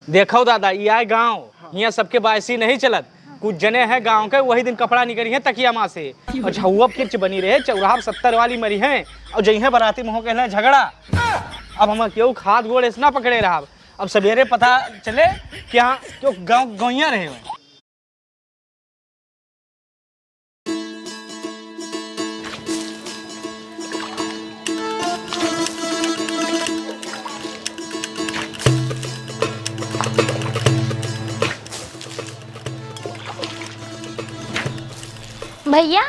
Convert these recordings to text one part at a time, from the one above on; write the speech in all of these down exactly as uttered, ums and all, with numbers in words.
देखो दादा, ई आए गाँव, हाँ। हियाँ सबके बायसी नहीं चलत। कुछ जने हैं गाँव के, वही दिन कपड़ा निकरी हैं तकिया मा से। और झउआ किच बनी रहे, चौराहा पे सत्तर वाली मरी हैं, और जइहें बराती महू कहले झगड़ा। अब हम केहू खाद गोड़ ऐसना पकड़े रहब। अब सवेरे पता चले कि हाँ, क्यों गाँव गौइया रहे हो। भैया।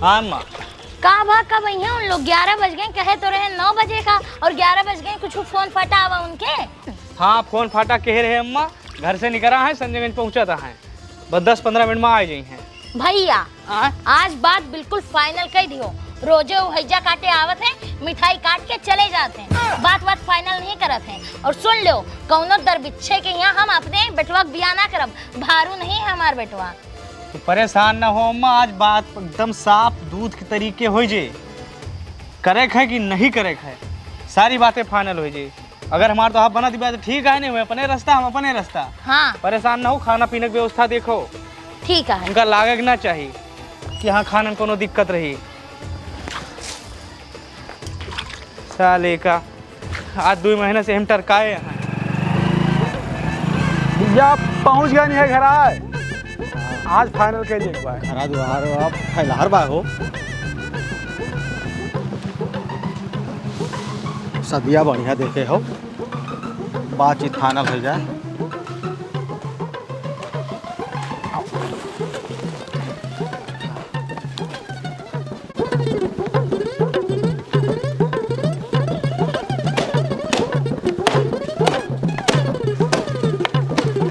हाँ अम्मा। का भा, कब अइहें उन लोग? ग्यारह बज गए, कहे तो रहे नौ बजे का, और ग्यारह बज गए, कुछ फोन फटा आवा उनके? हाँ, फोन फाटा कहे रहे अम्मा, घर से निकरा है, संजयगंज पहुँचत है, बस दस पन्द्रह मिनट मा आ जाई हैं। भैया, हाँ? आज बात बिल्कुल final कइ दियो। रोजे उ हैजा काटे आवत हैं, मिठाई काट के चले जात हैं, बात बात final नहीं करत हैं। और सुन लो, कौनो दरबिच्छे के यहाँ हम अपने बेटवा के बियाह ना करब, भारू नहीं है हमार बेटवा। तो परेशान ना हो अम्मा, आज बात एकदम साफ दूध के तरीके होइ जे, करे है कि नहीं करे है, सारी बातें final होइ जे। अगर हमार तो आप बना दिबा तो ठीक है, नहीं हुए अपने रास्ता, हम अपने रास्ता। हाँ। परेशान ना हो, खाना पीने की व्यवस्था देखो। ठीक है। उनका लागे के ना चाहिए कि हाँ खाने में कोनो दिक्कत रही। साले का आज दुइ महीने से हम टरकाए हैं। भैया पहुँच गए नहीं है घर आए। आज final कइ लिए एक बार। घरा दुआर आप फैलार बा हो। सदिया बढ़िया देखे हो, बातचीत final होइ जाए।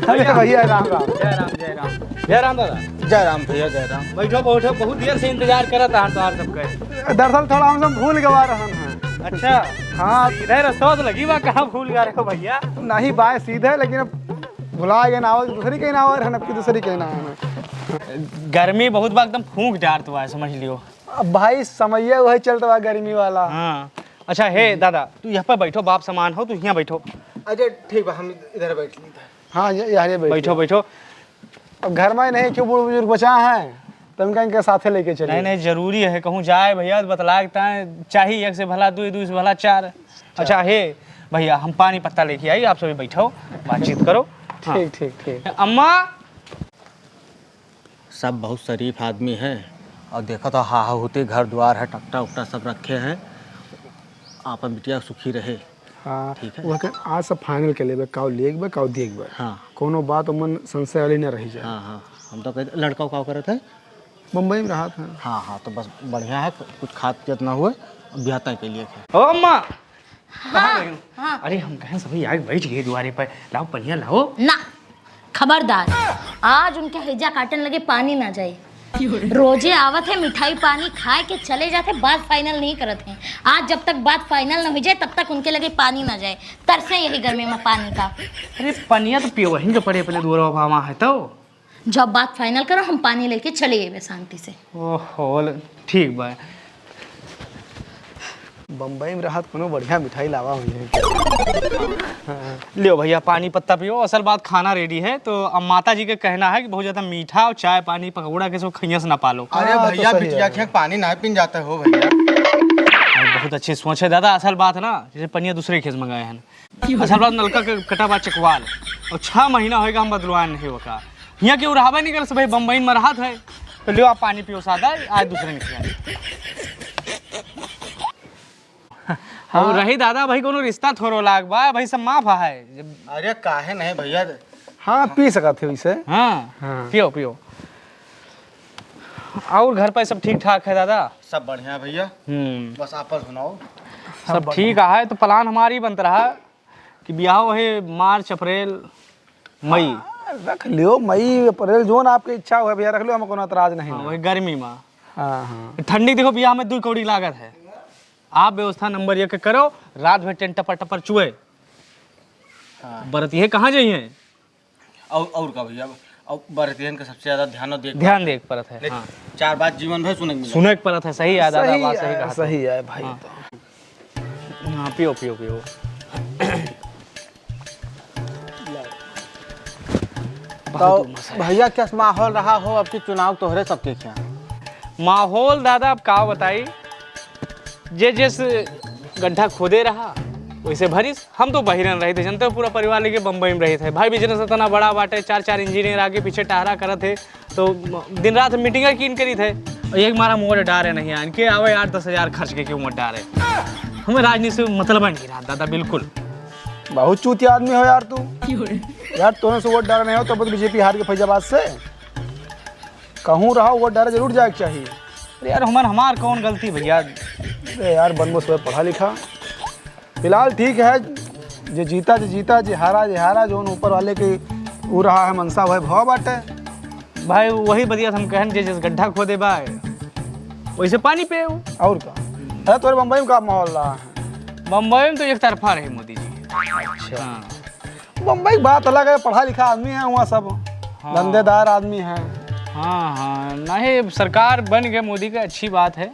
अरे भैया, राम राम। जय राम, जय राम। जय राम दादा। जय राम भैया, जय राम। बैठो, बैठो, बहुत देर से इंतजार करत रहन तोहार सबके। दरअसल थोड़ा हम सब भूल गवा रहन हैं। अच्छा। हाँ। सीधे रस्ता तो लगी बा, कहाँ भूल गए हो भैया? नहीं बाय सीधे, लेकिन अब भुला गए ना, दूसरी कहीं ना, और हम आपकी दूसरी कहीं ना है। गर्मी बहुत बा, एकदम फूंक डारत बा, समझ लियो। अब भाई, समइया वही चलत बा गर्मी वाला। हाँ। अच्छा, हे दादा, तू यहाँ पर बैठो, बाप समान हो, तू यहाँ बैठो। अच्छा, ठीक बा, हम इधर बैठ लेते हैं। हाँ, ये, यहाँ ये बैठ बैठो, जाओ। बैठो। अब घर मा ही नहीं, क्यों बूढ़ बुजुर्ग बचा है, तो इनका इनके साथे लेके चलिए। नहीं, नहीं, जरूरी है, कहूँ जाए भैया, तो बतला के ताए, चाही एक से भला दुई, दुई से भला चार। अच्छा, हे भैया, हम पानी पत्ता लेके आई, आप सभी बैठो, बातचीत करो। हाँ। ठीक, ठीक, ठीक। अम्मा, सब बहुत शरीफ आदमी हैं। और देखा तो हा, हा होते घर द्वार है, टकटा उकटा सब रखे हैं। आपन बिटिया सुखी रहे। हाँ, ठीक है। वह के आज सब final कर लेबे, काऊ लेग बे, काऊ देख बे। हाँ। कोनो बात उमन संशय वाली न रही जाए। हाँ, हाँ। हम तो कहते, लड़का काऊ करत है? बम्बई में रहत है। हाँ, हाँ, तो बस बढ़िया है, कुछ खात पियत ना हुए, बियाह तय कर लिए। ओ अम्मा, कहाँ हाँ, गई हो? हाँ। अरे, हम कहें सभी आके बैठ गए दुआरे पर। लाओ, पनिया लाओ। ना, खबरदार, आज उनके हैजा काटन लगे पानी ना जाए। रोजे आवत है, मिठाई पानी खाए के चले जाते, बात final नहीं करत हैं। आज जब तक बात final न होइ जाए, तब तक उनके लगे पानी ना जाए। तरसे यही गर्मी में पानी का। अरे, पनिया तो पियो, वहीं के पड़े अपने दुआरे बाबा है तो। जब बात final करो, हम पानी लेके चले अइबे शांति से। ओहो, ल-, ठीक बा। बम्बई में रहत कोनो बढ़िया मिठाई लावा हुई है। हाँ। लियो भैया, पानी पत्ता पियो। असल बात, खाना ready है, तो अब माता जी के कहना है कि बहुत ज्यादा मीठा और चाय पानी पकौड़ा के सब खइया से ना पालो। अरे हाँ, तो भैया, सही बिटिया है। के पानी ना पीन जाता हो भैया। अरे, बहुत अच्छी सोच है दादा। असल बात है ना, जैसे पनिया दूसरे खेत मंगाए हैं, असल बात नलका के कटा बा चकवाल, और छह महीना होएगा हम बदलवाए नहीं होका। हियाँ केहू रहबे नहीं कर, सबै बम्बई में रहत है, तो लियो आप पानी पियो सादा, आज दूसरे निकल। हाँ। और रही दादा भाई, कोनो रिश्ता थोड़ो लाग बा भाई, सब माफ है। जब अरे काहे नहीं भैया। हाँ, पी सकत है वैसे। हाँ, हाँ। पियो, पियो। और घर पे सब ठीक ठाक है दादा? सब बढ़िया भैया। हम्म। बस आप सुनाओ। सब सब बढ़िया। ठीक है, तो plan हमारी बनत रहा कि बियाह है मार्च, अप्रैल, मई। हाँ, रख लियो, मई, अप्रैल, जोन आपके इच्छा हुए भैया, रख लियो, हमें कोनो एतराज नहीं हाँ, है। वही गर्मी में। हाँ, हाँ। ठंडी देखो, बियाह में दुइ कौड़ी लागत है। आप व्यवस्था नंबर एक करो, रात भर टेंट टपर टपर चुए। हाँ। बरतिये कहाँ जाइए? और, और का भैया, और बरतियन का सबसे ज्यादा ध्यान देख ध्यान देख परत है, नहीं, हाँ। चार बात जीवन भर सुने के मिले। सुने के परत है, सही है दादा, सही बात सही है, कहा सही तो। है भाई हाँ। तो। हाँ, पियो, पियो, पियो। बहुत तो उमस है। भैया, कैस माहौल रहा हो अब की चुनाव तोहरे सबके क्या? माहौल दादा, अब का बताई, जे जिस गड्ढा खोदे रहा, वैसे भरिस। हम तो बहिरन रहित है, जनते हो, पूरा परिवार लेके बम्बई में रहित है। भाई, business इतना बड़ा बाटे, चार चार engineer आगे पीछे टहरा करत है, तो दिन रात meeting कीन करित है। और एक मारा मुँह डारे नहीं आन के आवे यार, दस हजार खर्च के क्यों मत डारे? हमें राजनीति से मतलब नहीं रहा दादा, बिल्कुल। बहुत चूतिया आदमी हो यार तू। यार, तोहन से वोट डाले नहीं हो, तब तो बीजेपी हार के फैजाबाद से। कहूँ रहा, वोट डाले जरूर जाए के चाहिए। अरे यार, हमार, हमार कौन गलती भैया? अरे यार, बनबो सब पढ़ा लिखा। फिलहाल ठीक है, जे जीता, जे जीता, जे हारा, जे हारा, जौन ऊपर वाले के ऊ रहा है, मनसा वह भवा बाटे। भाई, वही बतिया हम कहन, जे जिस गड्ढा खोदे बा, वैसे पानी पे हो। और का? अरे, तोरे बम्बई में का माहौल रहा है? बम्बई में तो एक तरफा रहे मोदी जी। अच्छा। हाँ। बम्बई की बात अलग है, पढ़ा लिखा आदमी है वहाँ सब, हाँ। धंधेदार आदमी है। हाँ, हाँ, नहीं, सरकार बन गए मोदी के, अच्छी बात है।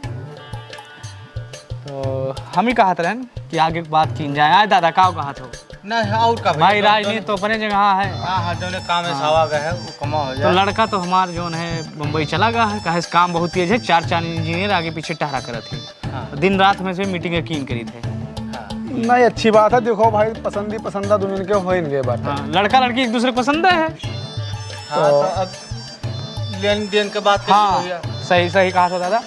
तो हम ही कहत रहन कि आगे की बात कीन जाए। आए दादा, का कहत हो? नहीं, और का भैया, भाई, जौन, राजनीति जौन तो अपने जगह है। हाँ, हाँ, जौन काम है, हाँ। सवा गए है, वो कमा हो तो जाए। लड़का तो हमार जौन है, बम्बई चला गया है, काहे से काम बहुत तेज है, चार चार engineer आगे पीछे टहरा करत है। हाँ। दिन रात में से meeting कीन करित है। हाँ। नहीं, अच्छी बात है। देखो भाई, पसंदी पसंदा दुनिया के हो ही नहीं गए बात। हाँ, लड़का लड़की एक दूसरे को पसंद है। हाँ, तो तो अब लेन देन के बात कैसे हाँ, भैया? सही, सही कहा था दादा।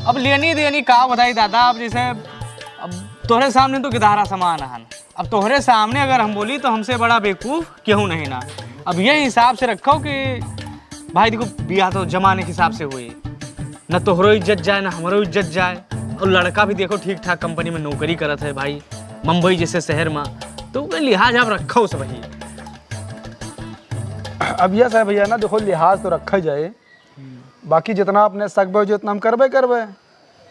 अब लेनी देनी का बताई दादा, अब जैसे अब तोहरे सामने तो गिधारा समान हन। अब तोहरे सामने अगर हम बोली तो हमसे बड़ा बेवकूफ केहू नहीं ना। अब ये हिसाब से रखो कि भाई देखो, बियाह तो जमाने के हिसाब से हुई, न तोहरो इज्जत जाए, न हमरो इज्जत जाए। और लड़का भी देखो ठीक ठाक company में नौकरी करत है भाई, मुंबई जैसे शहर में, तो ओके लिहाज आप रखो सब भाई। अब यह है भैया ना, देखो लिहाज तो रखा जाए, बाकी जितना अपने सक बे, जितना हम करबे करबे,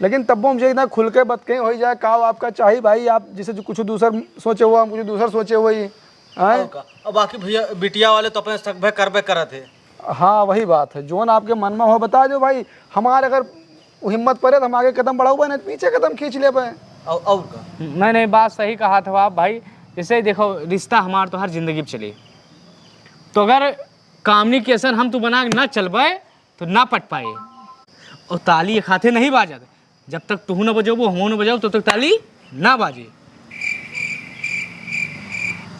लेकिन तब्बो हमसे इतना खुल के बतकही हो जाए, का आपका चाही भाई, आप जैसे जो कुछ दूसर सोचे हुआ, हम कुछ दूसर सोचे हुई, हैं? और का? अब बाकी भैया, बिटिया वाले तो अपने सक भे करबे करत है। हाँ, वही बात है, जोन आपके मन में हो बता दो भाई, हमारे अगर हिम्मत पड़े तो हम आगे कदम बढ़ाऊबे, नहीं तो पीछे कदम खींच लेबे। और, और का? नहीं, नहीं, बात सही कहा था आप भाई। जैसे देखो, रिश्ता हमार तो हर जिंदगी में चली, तो अगर communication हम तू बना के ना चलबे, तो ना पट पाए। और ताली एक हाथे नहीं बाजत, जब तक तू ना बजोबो, हमहू ना बजाओ, तब तक ताली ना बाजे।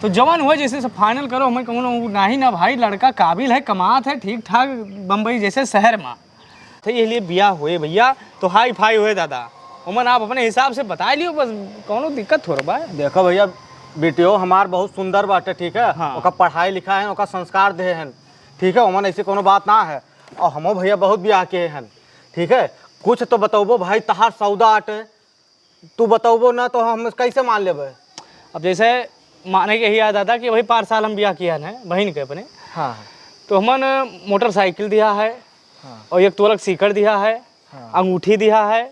तो जवन हुए, जैसे से final करो, हमें कहूँ ना, वो नाही ना भाई, लड़का काबिल है, कमात है ठीक ठाक बम्बई जैसे शहर में। तो ये लिए बियाह हुए भैया, तो हाई फाई हुए दादा, ओमन आप अपने हिसाब से बता लियो, बस कौनो दिक्कत थोड़ा बा। देखो भैया, बिटियो हमार बहुत सुंदर बाटे, ठीक है, हाँ। ओका पढ़ाई लिखाई है, ओका संस्कार दे हैं, ठीक है, ओमन ऐसे कोनो बात ना है। और हमो भैया बहुत बियाह किए हैं, ठीक है, कुछ तो बतौबो भाई, तहार सौदा आटे, तू बतौबो ना तो हम कैसे मान लेबे? अब जैसे माने के ही याद आता कि वही पाँच साल हम बियाह किया है बहन के अपने, हाँ। तो हमन मोटरसाइकिल दिया है, हाँ। और एक तोलक सीकर दिया है, हाँ। अंगूठी दिया है,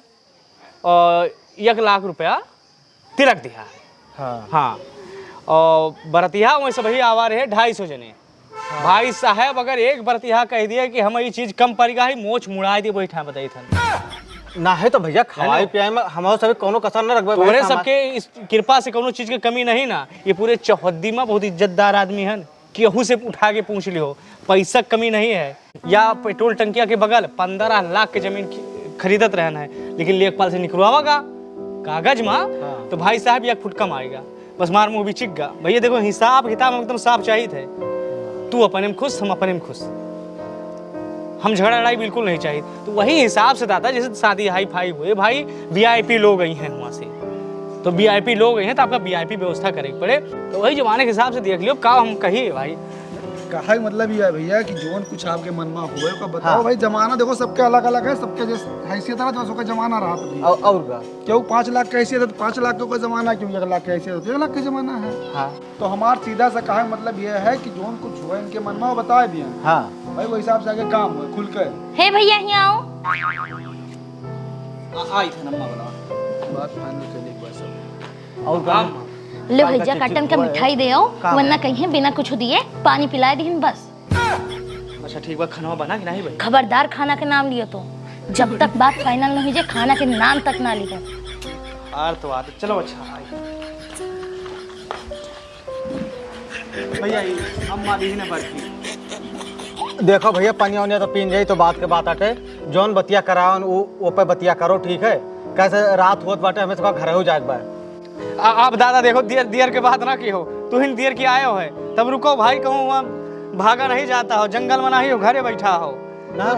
और एक लाख रुपया तिलक दिया है। हाँ। हाँ। और बरतिया वैसे वही आवा रहे ढाई सौ जने। हाँ। भाई साहब, अगर एक बरतिया कह दिए कि हम ये चीज कम पड़ गया है, मोछ मुड़ाए दिए, बैठा बताई था। ना है तो भैया, खवाए हेलो। पियाए में हम सभी कोनो कसर न रखबे भाई, तोहरे सामान। सबके इस कृपा से कोनो चीज के कमी नहीं ना। ये पूरे चौहद्दी में बहुत इज्जतदार आदमी है, केहू से उठा के पूछ लियो, पैसा कमी नहीं है। या पेट्रोल टंकिया के बगल पन्द्रह लाख के जमीन खी-, खरीदत रहन है, लेकिन लेखपाल से निकलवावा का कागज मा, हाँ। तो भाई साहब एक फुट कम आएगा, बस मार मुंह बिचिक गा। भैया देखो, हिसाब किताब एकदम साफ चाहित है, तू अपने में खुश, हम अपने में खुश, हम झगड़ा लड़ाई बिल्कुल नहीं चाहित। तो वही हिसाब से दादा, जैसे शादी हाई फाई हुए, भाई वीआईपी लोग आई हैं वहाँ से, तो वीआईपी लोग आई हैं तो आपका वीआईपी व्यवस्था करे के पड़े। तो वही जमाने के हिसाब से देख लियो, का हम कही भाई। कहा के मतलब ये है भैया कि जोन कुछ आपके मन में हुए, ओका बताओ। हाँ। भाई, जमाना देखो सबके अलग अलग है, सबके जैसे हैसियत रहा, तो सबका जमाना रहा तभी। और, और का? क्यों पाँच लाख के हैसियत है तो पाँच लाख के कोई जमाना, क्यों एक लाख के हैसियत है तो एक लाख के जमाना है। हाँ। तो हमार सीधा सा कहा के मतलब ये है कि जोन कुछ हुआ इनके मन में, वो बता दिया। हाँ। भाई, वो हिसाब से आगे काम हुआ, खुल कर। हे भैया, यहाँ आओ। आ, आई थे नम्मा बना। बात final कर ली बस अब। और काम? लो भैया, काटन का मिठाई दे आओ, वरना कहीं बिना कुछ दिए पानी पिलाए दीन बस। अच्छा ठीक बा, खाना बना कि नहीं भाई? खबरदार खाना के नाम लियो तो, जब तक बात final नहीं जे, खाना के नाम तक ना लियो। यार तो बात, चलो अच्छा, आई। भैया, ये अम्मा दी है ना बर्फी। देखो भइया, पनिया उनिया तो पीन जाई, तो बात के बात आटे। जौन बतिया करावन, उ, ओ पे बतिया करो, ठीक है? कैसे रात होत बाटे, हमें सबका घरे हो जाए के बा। आ, अब दादा देखो, दियर, दियर के बात ना की हो, तुहिन दियर की आयो है, तब रुको भाई, कहूँ वहाँ भागा नहीं जाता हो, जंगल में नहीं हो, घरे बैठा हो। ना,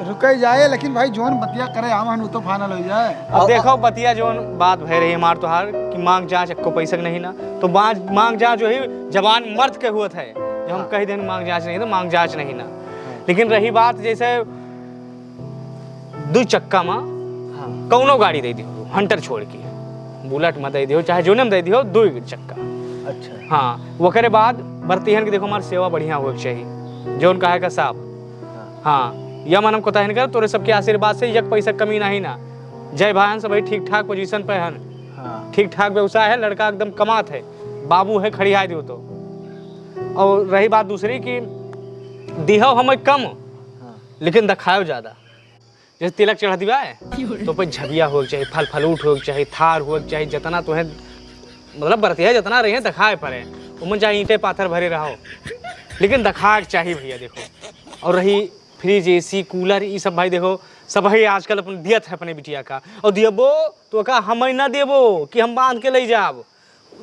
रुके जाए, लेकिन भाई जौन बतिया करे आवन, उ तो final हो जाए। अब देखो बतिया जौन बात भय रही हमार तोहार कि मांग जांच एको पैसा के नहीं ना, तो मांग, मांग जांच वही जवान मर्द के हुआ था, जो हम हाँ। कह देन मांग जांच नहीं तो मांग जांच नहीं ना। हाँ। लेकिन रही बात जैसे दू चक्का में हाँ। कौनो गाड़ी दे दियो, हंटर छोड़ के, बुलेट में दे दियो, चाहे जोने में दे दियो, दू चक्का। अच्छा। हाँ, ओकरे बाद बरतिहन के देखो हमार सेवा बढ़िया होए के चाहिए, जौन कहे का साफ। हाँ। हाँ, या मन हम कोताही नहीं कर, तोरे सबके आशीर्वाद से एक पैसा कमी नहीं ना। जय भाई, हम सब भाई ठीक ठाक position पे हन। हाँ। ठीक ठाक व्यवसाय है, लड़का एकदम कमात है, बाबू है, खड़िया दियो तो। और रही बात दूसरी कि दिहो हमें कम, हाँ। लेकिन दिखाओ ज्यादा। जैसे तिलक चढ़ा दिवा है, तो पे झबिया होए के चाहिए, फल फलूट होए के चाहिए, थार होए के चाहिए, जितना तो है, मतलब बरतिया जितना रही है दिखाए पड़े, उमन चाहे ईंटे पाथर भरे रहो, लेकिन दिखाए के चाहिए भइया। देखो, और रही fridge, AC, cooler, ई सब भाई देखो, सब भाई आजकल अपन दियत है अपने बिटिया का, और दियबो तो का हम ना देबो कि हम बांध के ले जाब,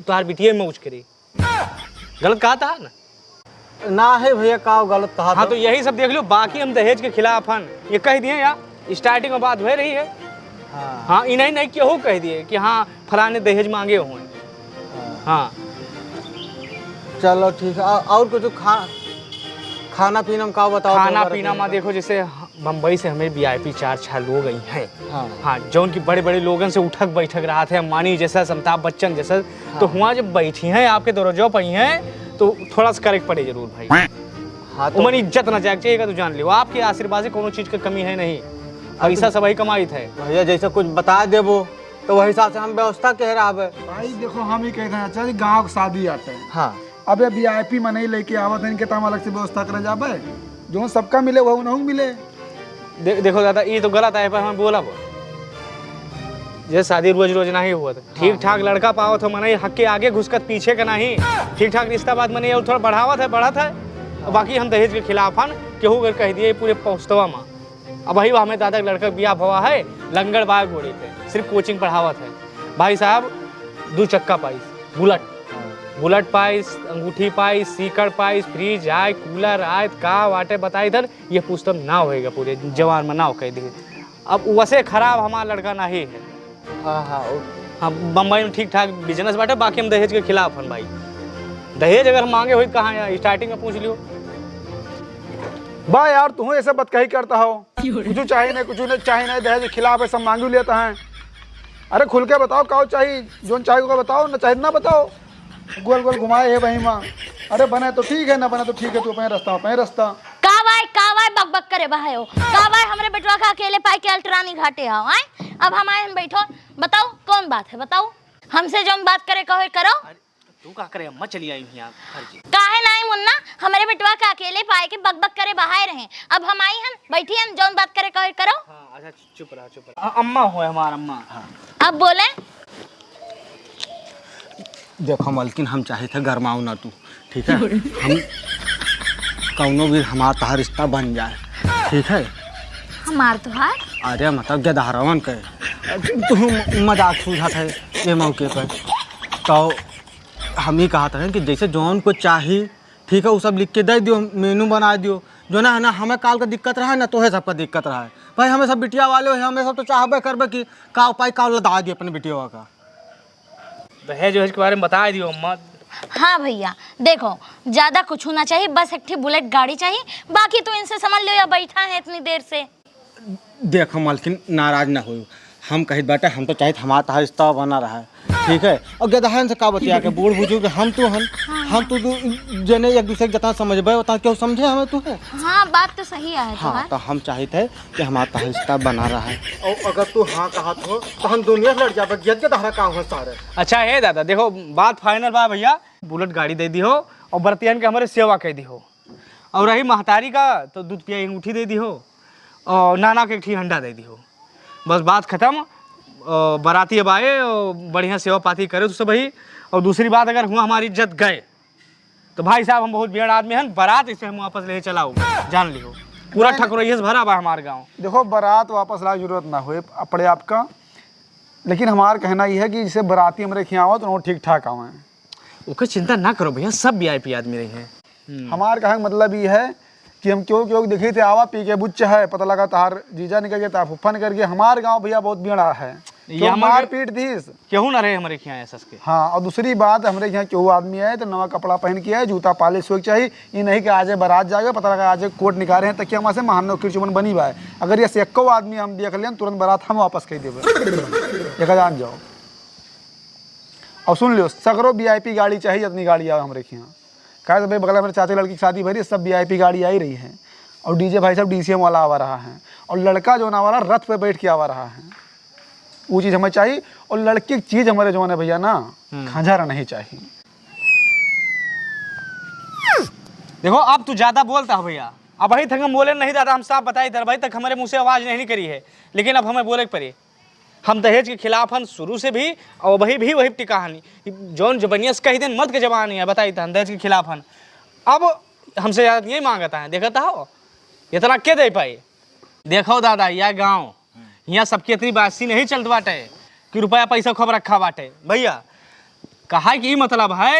तोहार बिटिया मौज करी। गलत कहा था ना? ना है भइया, का गलत कहा हाँ, था? तो यही सब देख लो, बाकी हम दहेज के खिलाफ हन, ये कह दिए यार, starting में बात हो रही है। हाँ। हाँ, इन्हें नहीं केहू कह दिए कि हाँ फलाने दहेज मांगे हुए। हाँ। हाँ। चलो ठीक है, आ-, और कुछ खा-, खाना पीना में का बताओ तो खाना अगर पीना देख में तो। देखो, जैसे ह-, बम्बई से हमें VIP चार छह लोग आई हैं। हाँ। हाँ, जौन की बड़े बड़े लोगन से उठक बैठक रहा थे, अंबानी जैसा, अमिताभ बच्चन जैसा, तो हाँ। हुआ जब बैठी हैं आपके दरवाजों पर ही हैं, तो थोड़ा सा correct पड़े जरूर भाई। हाँ, तो उमन इज्जत ना जाए के चाहिए, तो जान लियो, आपके आशीर्वाद से कोनो चीज के कमी है नहीं, हाँ, तो पैसा सबही कमाई थे। भइया जैसे कुछ बता देबो, तो वही हिसाब से हम व्यवस्था कह रहा है। भाई देखो, हम ही कहते हैं, अच्छा जी, गाँव के शादी आते हैं। हाँ। अब ये VIP मनई लेके आवत हैं, इनके ताम अलग से व्यवस्था करे जाबे, जो सबका मिले, वह उन्हों मिले। दे-, देखो दादा, ये तो गलत है, पर हम बोला वो। ये शादी रोज रोज नहीं हुआ था। ठीक हाँ। ठाक लड़का पावत हो, मनई हक के आगे घुसकत पीछे का नहीं। ठीक ठाक रिश्ता बात मनई और थोड़ा बढ़ावत है, बढ़त है। और बाकी हम दहेज के खिलाफ हन, केहू अगर कह दिए पूरे पौस्तवा में। अब वही हमें दादा के लड़का के बियाह भवा है, लंगड़ बाय घोड़े पे, सिर्फ coaching पढ़ावत है। भाई साहब, दू चक्का पाइस, बुलेट, बुलेट पाइस, अंगूठी पाइस, सीकड़ पाइस, fridge आय, cooler आय, का बाटे बताई इधर, ये पूछतम ना होएगा पूरे जवान में ना हो कह दी। अब वैसे खराब हमारा लड़का नहीं है। हाँ, हाँ, ओ। हाँ, बम्बई में ठीक ठाक business बाटे, बाकी हम दहेज के खिलाफ हन भाई। दहेज अगर हम मांगे होई तो कहाँ यहाँ starting में पूछ लियो। बा यार, तू ऐसे बतकही करता हो, कुछ चाही नहीं, कुछ नहीं चाही नहीं, दहेज के खिलाफ है, सब मांगी लेता है। अरे खुल के बताओ, काओ चाही, जोन चाही को बताओ, ना चाही ना बताओ। गोल गोल घुमाए है वही माँ। अरे बने तो ठीक है, ना बने तो ठीक है, तू अपने रास्ता, अपने रास्ता। का बाय, का बाय बक बक करे बहायो? का बाय हमरे बेटवा का अकेले पाए के अल्टरानी घाटे आओ, आय? अब हम आए हम बैठो, बताओ कौन बात है, बताओ। हमसे जौन बात करे कहो करो। अरे, तू का करे अम्मा, चली आई यहाँ घर के। काहे नाई मुन्ना, हमरे बेटवा का अकेले पाए के बक बक करे बहाए रहे। अब हम आई हन, बैठी हन, जौन बात करे कहो करो। हाँ, अच्छा, चुप रहा, चुप रहा। अ-, अम्मा हो हमार अम्मा। हाँ। अब बोले। देखो मलकिन, हम चाहे थे गरमाओ ना तू, ठीक है? हम कौनो भी हमार तहार रिश्ता बन जाए, ठीक है? हमार तोहार? अरे मतलब गदहरवन के, तू मजाक सूझत है ये मौके पर। तो हम ही कहत रहे कि जैसे जौन को चाही, ठीक है, वो सब लिख के दे दियो, menu बना दियो। जो ना है ना, हमें काल का दिक्कत रहा है ना, तोहे सबका दिक्कत रहा है। भाई हमें सब बिटिया वाले हो, हमें सब तो चाहबे करबे कि का उपाय का लदा दियो अपने बिटिया का। दहेज वहेज के बारे में बता दियो अम्मा। हाँ भैया, देखो, ज्यादा कुछ ना चाहिए, बस एक ठी बुलेट गाड़ी चाहिए, बाकी तो इनसे समझ लो या बैठा है इतनी देर से। देखो मालकिन, नाराज ना होयो, हम कहित बाटे, हम तो चाहित हमार तहार रिश्ता बना रहा है, ठीक है? और गदहन से का बतिया के, बूढ़ बुजुर्ग हम तो हन, हम तो दू जने एक दूसरे के जितना समझबे उतना क्यों समझे हमें तू है? हाँ, बात तो सही है हाँ, तोहार। तो हम चाहित है कि हमार तहार रिश्ता बना रहा है। और अगर तू हाँ कहत हो तो हम दुनिया से लड़ जाबे, गियत के तहरा का हो सारे। अच्छा हे दादा, देखो बात final बा भैया, बुलेट गाड़ी दे दिहो और बरतियन के हमारे सेवा कह दिहो, और रही महतारी का तो दूध पिया अंगूठी दे दिहो और नाना के एक ठी हंडा दे दिहो। बस बात खत्म। और बराती अब आए और बढ़िया सेवा पाती करे तो सब ही। और दूसरी बात, अगर हुआ हमारी इज्जत गए तो भाई साहब, हम बहुत बियड़ आदमी हन, बारात इसे हम वापस ले चलाऊ, जान लियो। पूरा नहीं। ठकुरैया से भरा बा हमार गाँव। देखो, बारात वापस लाए जरूरत ना होए अपने आपका, लेकिन हमार कहना ई है कि जैसे बाराती हमरे खियाँ आवत, तो ठीक ठाक आवे। ओकर चिंता ना करो भैया, सब वीआईपी आदमी रही हैं। हम्म। हमार कहे के मतलब ई है कि हम केहू केहू के देखी थे आवा पी के बुच्च है, पता लगा तार जीजा निकल गया, तार फुफ्फा निकल गया। हमार गाँव भैया बहुत बियड़ा है, ये केहू हमार मार के पीट दीस। केहू ना रहे हमरे खियाँ ऐसा के। हाँ, और दूसरी बात, हमरे खियाँ केहू आदमी आए तो नवा कपड़ा पहन के आए, जूता पालिश होए के चाहिए। ये नहीं कि आज बारात जाएगा, पता लगा आज कोट निकाले हैं, तकिया माँ से महानो किरचुमन बनी बा। अगर ये से एको आदमी हम देख लें, तुरंत बारात हम वापस कह देबे। देखा जान जाओ। और सुन लियो, सगरो वीआईपी गाड़ी चाहिए, जितनी गाड़ी आवे हमरे खियाँ। काहे से भाई, बगल में मेरे चाचा लड़की की शादी भरी, सब वीआईपी गाड़ी आई रही है। और डीजे भाई साहब डीसीएम वाला आवा रहा है, और लड़का जो ना आवा रहा, रथ पे बैठ के आवा रहा है। वो चीज हमें चाहिए। और लड़की की चीज हमारे जवान है भैया ना, हम्म। खंजर नहीं चाहिए। देखो, अब तू ज्यादा बोलता है भैया। अब अभी तक हम बोले नहीं दादा, हम साफ बताई दे, अभी तक हमारे मुँह से आवाज नहीं निकली है, लेकिन अब हमें बोले के पड़ी। हम दहेज के खिलाफ हन शुरू से भी, और वही भी वही टिका हन। जौन जबनिया से कह देन, मत के जबान है, बताई त हम दहेज के खिलाफ हन। अब हमसे ज्यादा नहीं मांगता है, देखता हो, इतना के दे पाई? देखो दादा, यह गाँव, यहाँ सबके इतनी बासी नहीं चलत बाटे कि रुपया पैसा खूब रखा बाटे भैया। कहा कि ई मतलब है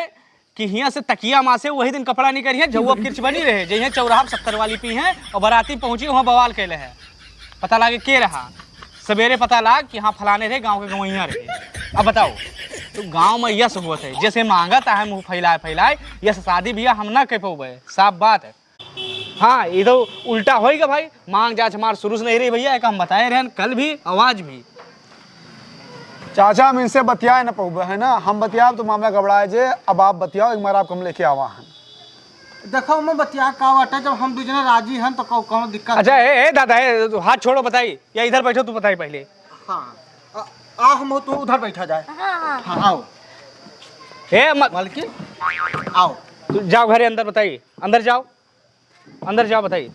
कि हियाँ से तकिया माँ से वही दिन कपड़ा निकरिहैं, जौआ किर्च बनी रहे, जइहैं चौराहा पे सत्तर वाली पीहैं और बराती पहुँची, वहाँ बवाल कैले है। पता लागे के रहा, सवेरे पता लाग कि हाँ, फलाने रहे, गाँव के गवैया रहे। अब बताओ, तो गाँव में यस होत है, जैसे मांगत है मुँह फैलाए फैलाए, यस शादी बियाह हम ना कर पौबे, साफ बात है। हाँ, ई तो उल्टा होइगा भाई, मांग जांच हमार शुरू से नहीं रही भैया, एक हम बताए रहन कल भी, आवाज भी। चाचा, हम इनसे बतियाए न पउबे, है ना? हम बतियाब तो मामला गबड़ाए जे, अब आप बतियाओ, एक बार आप कम लेके आवा हन। देखो, मैं बतिया का बाटे, जब हम दू जने राजी हन तो कौ-, कौनो दिक्कत अच्छा, नहीं। ए, ए, दादा, ए, तू हाथ छोड़ो, बताई, या इधर बैठो, तू बताई पहले। हाँ, आ, आ, हम तू उधर बैठा जाए। हाँ, हाँ। हाँ, आओ। ए, म- मालकिन, आओ। तू जाओ घरे अंदर, बताई, अंदर जाओ। अंदर जाओ, बताई।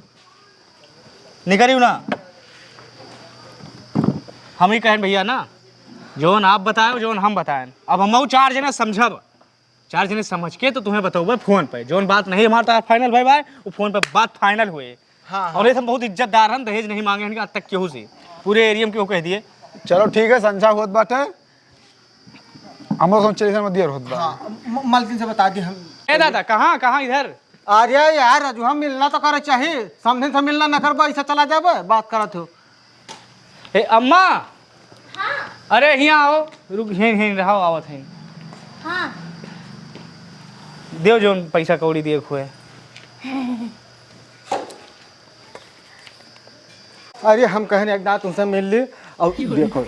निकरियो ना। हम ही कहेन भैया ना, जौन आप बताएन, जौन हम बताएन। अब हमहू चार जने समझब, चार जने समझ के तो तुम्हें बतउबे फोन पे। जौन बात नहीं हमार तार फाइनल भई बा, वो फोन पे बात फाइनल हुए। हाँ, हाँ। और ये हम बहुत इज्जतदार हन, दहेज नहीं मांगे हन आज तक केहू से। पूरे एरिया में केहू कह दिए। चलो ठीक है, संझा होत बाटे। हमरो सोचे ऐसे में देर होत बा। हाँ, म-, मालकिन से बता दी हम। ए दादा, कहाँ, कहाँ इधर? अरे यार, रजुआ, मिलना तो करे चाही। समधिन से मिलना न करबा, ऐसे चला जाबे, बात करत हो। ए अम्मा, हाँ। अरे हियाँ आओ, रुक, हियाँ, हियाँ रहो, आवत हैं। हाँ। देव जौन पैसा कौड़ी दिए हुए। अरे, हम कहेन एक दाँत उनसे मिल ली, और देखो,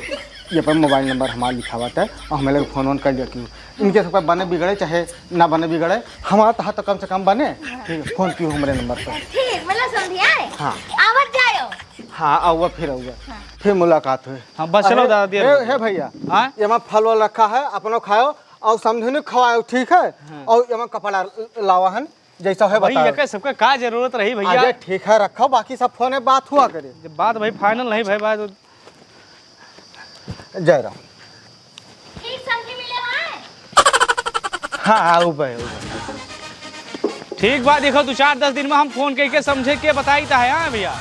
ये पर मोबाइल नंबर हमार लिखा बाटे, और हमें लोग फोन वोन कर लिया क्यों। इनके सबका बने बिगड़े, चाहे ना बने बिगड़े, हमारा तहा तो कम से कम बने। ठीक है, फोन कियो हमरे नंबर पर। ठीक, मतलब समझी आए? हाँ। आवत जायो। हाँ, आउआ, फिर आउआ। हाँ। फिर मुलाकात हुई। हाँ, बस चलो अरे, दादा, देर हे, हो गई। हे भैया, हाँ? ये में फल वल रखा है, अपनो खायो, और समधिन खवायो, ठीक है? हाँ। और ये में कपड़ा लावा हन। जैसा है भाई, बताओ। एके सबके का जरूरत रही भैया? अरे ठीक है, रखो, बाकी सब फोन में बात हुआ करे। जब बात भाई फाइनल नहीं भाई, बात जय राम। ठीक समझी मिले हैं? हाँ, हाँ, ऊपर है, ऊपर। ठीक बात, देखो, दो चार दस दिन में हम फोन करके समझे के बताई ता है, हाँ भैया?